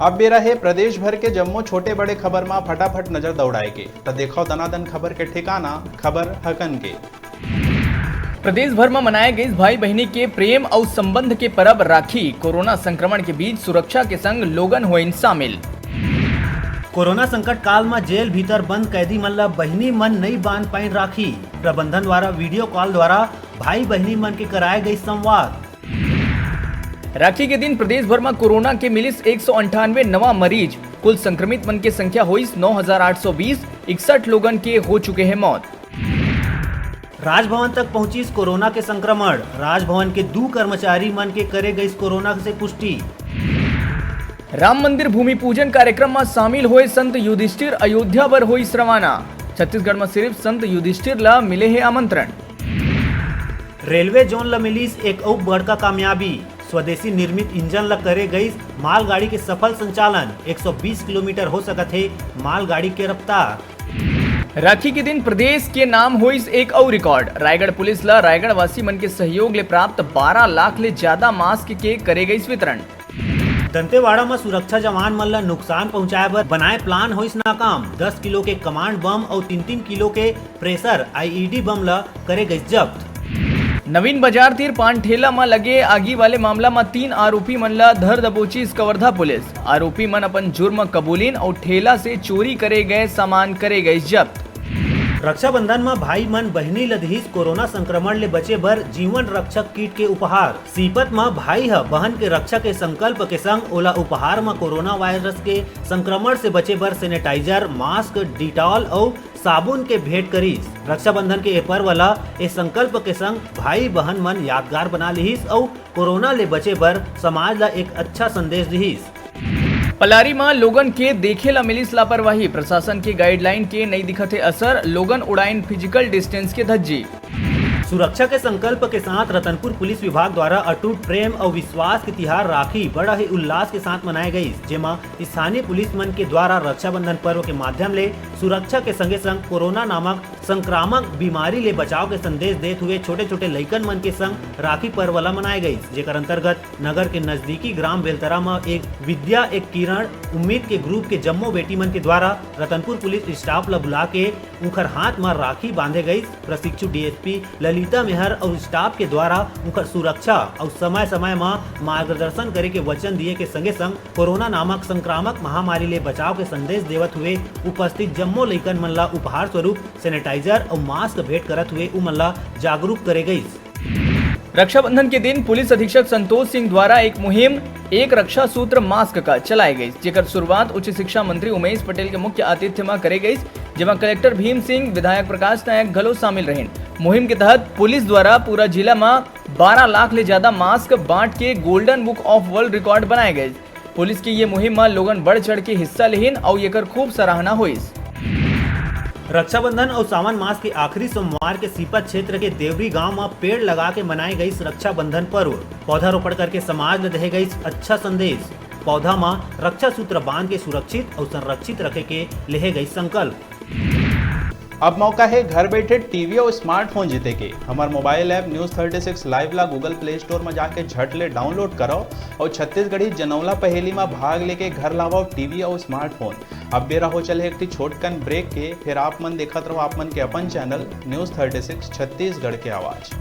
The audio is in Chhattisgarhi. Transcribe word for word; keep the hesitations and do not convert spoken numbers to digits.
अब बेरा हे प्रदेश भर के जम्मो छोटे बड़े खबर मा फटाफट नजर दौड़ाए के। त देखव दनादन खबर के ठिकाना, खबर हकन के। प्रदेश भर म मनाए गइस भाई बहिनी के प्रेम अउ संबंध के परब राखी। कोरोना संक्रमण के बीच सुरक्षा के संग लोगन होइन शामिल। कोरोना संकट काल म जेल भीतर बंद कैदी मन ल बहिनी मन नइ बांध पाइन राखी। प्रबंधन द्वारा वीडियो कॉल द्वारा भाई बहिनी मन के कराए गइस संवाद। राखी के दिन प्रदेश भर म कोरोना के मिलिस एक सौ अंठानवे नवा मरीज। कुल संक्रमित मन के संख्या होइस नौ हजार आठ सौ बीस, इकसठ लोगन के हो चुके हे मौत। राजभवन तक पहुंचिस कोरोना के संक्रमण। राजभवन के दू कर्मचारी मन के करे गइस कोरोना से पुष्टि। राम मंदिर भूमि पूजन कार्यक्रम म शामिल होए संत युधिष्ठिर अयोध्या बर होइस रवाना। छत्तीसगढ़ म सिर्फ संत युधिष्ठिर ल मिले हे आमंत्रण। रेलवे जोन ल मिलिस एक अउ बड़का कामयाबी। स्वदेशी निर्मित इंजन ल करे गइस मालगाड़ी के सफल संचालन। एक सौ बीस किलोमीटर हो सकत हे मालगाड़ी के रफ्तार। राखी के दिन प्रदेश के नाम होइस एक अउ रिकॉर्ड। रायगढ़ पुलिस ल रायगढ़ वासी मन के सहयोग ले प्राप्त बारह लाख ले ज्यादा मास्क के करे गइस वितरण। दंतेवाड़ा म सुरक्षा जवान मन ल नुकसान पहुंचाए बर बनाए प्लान होइस नाकाम। दस किलो के कमांड बम अउ तीन तीन किलो के प्रेशर आईईडी बम ल करे गइस जब्त। नवीन बाजार तीर पान ठेला म लगे आगी वाले मामला म तीन आरोपी मन ल धर दबोचिस कवर्धा पुलिस। आरोपी मन अपन जुर्म कबूलिन अउ ठेला से चोरी करे गए सामान करे गइस जब्त। रक्षाबंधन म भाई मन बहिनी ल दिहिस कोरोना संक्रमण ले बचे बर जीवन रक्षक किट के उपहार। सीपत म भाई ह बहन के रक्षा के संकल्प के संग ओला उपहार म कोरोना वायरस के संक्रमण से बचे बर सैनिटाइजर, मास्क, डिटॉल अउ साबुन के भेंट करिस। रक्षाबंधन के ए पर्व ल ए संकल्प के संग भाई बहन मन यादगार बना लिहिस अउ कोरोना ले बचे बर समाज ल एक अच्छा संदेश दिहिस। पलारी म लोगन के देखे ल मिलिस लापरवाही। प्रशासन के गाइडलाइन के नइ दिखत हे असर, लोगन उड़ाइन फिजिकल डिस्टेंस के धज्जी। सुरक्षा के संकल्प के साथ रतनपुर पुलिस विभाग द्वारा अटूट प्रेम अउ विश्वास के तिहार राखी बड़ा ही उल्लास के साथ मनाए गइस, जेमा स्थानीय पुलिस मन के द्वारा रक्षाबंधन पर्व के माध्यम ले सुरक्षा के संगे संग कोरोना नामक संक्रामक बीमारी ले बचाव के संदेश देत हुए छोटे-छोटे लइकन मन के संग राखी पर्व ला मनाए गइस, जेकर अंतर्गत नगर के नजदीकी ग्राम बेलतरा म एक विद्या, एक किरण, उम्मीद के ग्रुप के जम्मो बेटी मन के द्वारा रतनपुर पुलिस स्टाफ ला बुला के उंखर हाथ म राखी बांधे गइस। प्रशिक्षु डीएसपी ललिता मेहर अउ स्टाफ के द्वारा उंखर सुरक्षा अउ समय-समय म मार्गदर्शन करे के वचन दिए के संगे-संग कोरोना नामक संक्रामक महामारी ले बचाव के संदेश देवत हुए उपस्थित जम्मो लइकन मन ला उपहार स्वरूप सैनिटाइजर अउ मास्क भेंट करत हुए उमन ला जागरूक करे गइस। रक्षाबंधन के दिन पुलिस अधीक्षक संतोष सिंह द्वारा एक मुहिम एक रक्षा सूत्र मास्क का चलाए गइस, जेकर शुरुआत उच्च शिक्षा मंत्री उमेश पटेल के मुख्य आतिथ्य म करे गइस, जेमा कलेक्टर भीम सिंह, विधायक प्रकाश नायक घलो शामिल रहिन। मुहिम के तहत पुलिस द्वारा पूरा जिला म बारह लाख ले ज्यादा मास्क बांट के golden book of world record बनाए गइस। पुलिस के ये मुहिम म लोगन बढ़ चढ़ के हिस्सा लेहिन अउ येकर खूब सराहना होइस। रक्षाबंधन अउ सावन मास के आखिरी सोमवार के सीपत क्षेत्र के देवरी गांव म पेड़ लगा के मनाए गइस रक्षाबंधन पर्व। पौधारोपण करके समाज ल देहे गइस अच्छा संदेश। पौधा म रक्षा सूत्र बांध के सुरक्षित अउ संरक्षित रखे के लेहे गइस संकल्प। अब मौका हे घर बैठे टीवी अउ स्मार्टफोन जीते के। हमर mobile app news thirty six live ला Google Play Store म जाके झट ले डाउनलोड करव अउ छत्तीसगढ़ी जनौला पहेली म भाग लेके घर लावव टीवी अउ स्मार्टफोन। अब बेरा हो चले एक ठी छोटकन ब्रेक के, फिर आप मन देखत रहो आप मन के अपन channel news thirty six Chhattisgarh के आवाज।